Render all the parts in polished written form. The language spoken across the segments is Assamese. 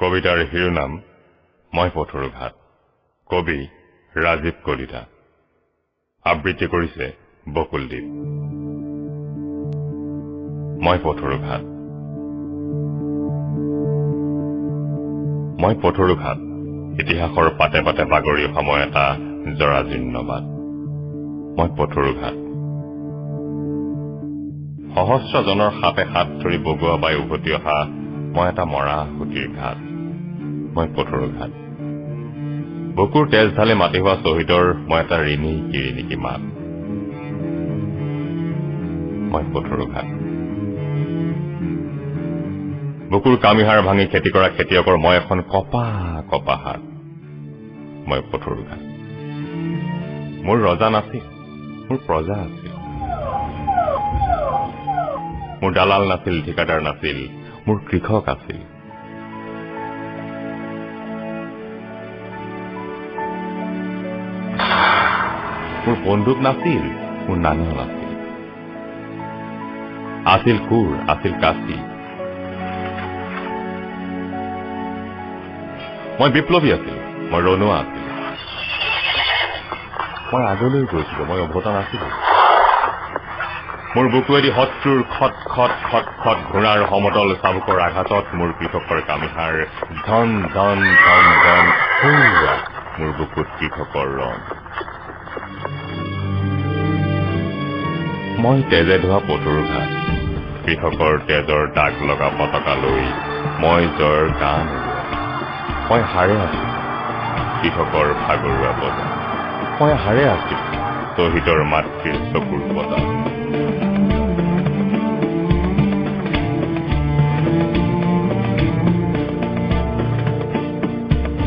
কবিতাৰ শিৰোনাম মই পথৰুঘাট। কবি ৰাজীৱ কলিতা। আবৃত্তি কৰিছে বকুলদ্বীপ। মই পথৰুঘাট। মই পথৰুঘাট, ইতিহাসৰ পাতে পাতে বাগৰি অহা মই এটা জৰাজীৰ্ণ বাট। মই পথৰুঘাট। সহস্ৰজনৰ সাপে হাত ধৰি বগুৱা বাই উভতি অহা মই এটা মৰা সুঁতিৰ ঘাট। মই পথৰুঘাট। বুকুৰ তেজ ঢালি মাটি হোৱা শ্বহীদৰ মই এটা ৰিণিকি ৰিণিকি মাত। মই পথৰুঘাট। বুকুৰ কামিহাৰ ভাঙি খেতি কৰা খেতিয়কৰ মই এখন কপা কপা হাত। মই পথৰুঘাট। মোৰ ৰজা নাছিল, মোৰ প্ৰজা আছিল। মোৰ দালাল নাছিল, ঠিকাদাৰ নাছিল, মোৰ কৃষক আছিল। মোৰ বন্দুক নাছিল, মোৰ নাঙল আছিল। আছিল কোৰ, আছিল কাচি। মই বিপ্লৱী আছিলো, মই ৰণুৱা আছিলো। মই আগলৈ গৈছিলো, মই অভতা নাছিলো। মোৰ বুকুৱেদি শত্ৰুৰ খট খট খট খট ঘোঁৰাৰ সমতল চাবুকৰ আঘাতত মোৰ কৃষকৰ কামিহাৰ ধন ধন ধন ধন সৌৱা মোৰ বুকুত কৃষকৰ ৰণ। মই তেজে ধোৱা পথৰুঘাট। কৃষকৰ তেজৰ দাগ লগা পতাকা লৈ মই জয়ৰ গান উৰুৱাম। মই হাৰে আছিলো কৃষকৰ ভাগৰুৱা বজা। মই হাৰে আছিলো শ্বহীদৰ মাতৃৰ চকুৰ পতা।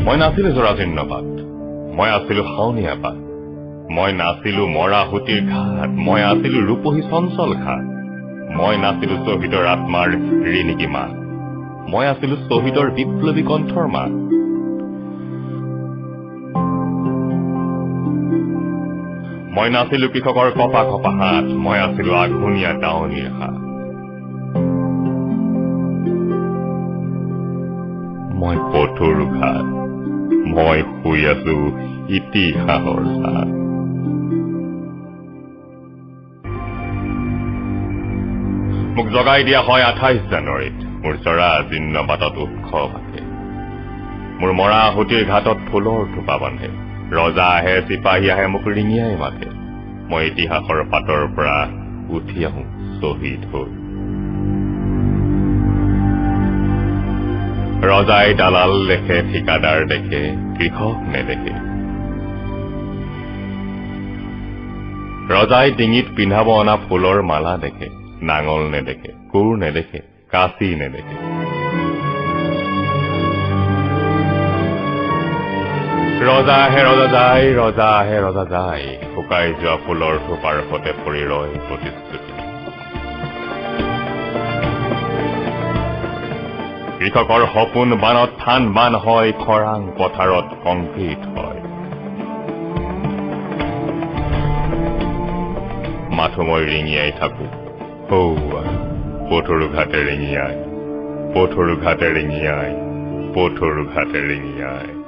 মই নাছিলো জৰাজীৰ্ণ পাত, মই আছিলো শাওনীয়া পাত। মই নাছিলো মৰা সুঁতিৰ ঘাট, মই আছিলো ৰূপহী চঞ্চল ঘাট। মই নাছিলো শ্বহীদৰ আত্মাৰ ৰিণিকি মাত, মই আছিলো শ্বহীদৰ বিপ্লৱী কণ্ঠৰ মাত। মই নাছিলো কৃষকৰ কপা কপা হাত, মই আছিলো আঘোণীয়া দাৱনীৰ হাত। মই পথৰুঘাট। মই শুই আছো ইতিহাসৰ ছাঁত। মোক জগাই দিয়া হয় 28 জানুৱাৰীত। মোৰ জৰাজীৰ্ণ বাটত উৎসৱ আহে। মোৰ মৰা সুঁতিৰ ঘাটত ফুলৰ থোপা বান্ধে। ৰজা আহে, চিপাহী আহে, মোক ৰিঙিয়াই মাতে। মই ইতিহাসৰ পাতৰ পৰা উঠি আহো শ্বহীদ হৈ। ৰজাই দালাল দেখে, ঠিকাদাৰ দেখে, কৃষক নেদেখে। ৰজাই ডিঙিত পিন্ধাব অনা ফুলৰ মালা দেখে, নাঙল নেদেখে, কোৰ নেদেখে, কাচি নেদেখে। ৰজা আহে, ৰজা যায়, ৰজা আহে, ৰজা যায়। শুকাই যোৱা ফুলৰ থোপাৰ সতে পৰি ৰয় প্ৰতিশ্ৰুতি। কৃষকৰ সপোন বানত থান বান হয়, খৰাং পথাৰত কংক্ৰিট হয়। মাথো মই ৰিঙিয়াই থাকো, সৌৱা পথৰুঘাটে ৰিঙিয়াই, পথৰুঘাটে ৰিঙিয়াই, পথৰুঘাটে ৰিঙিয়াই।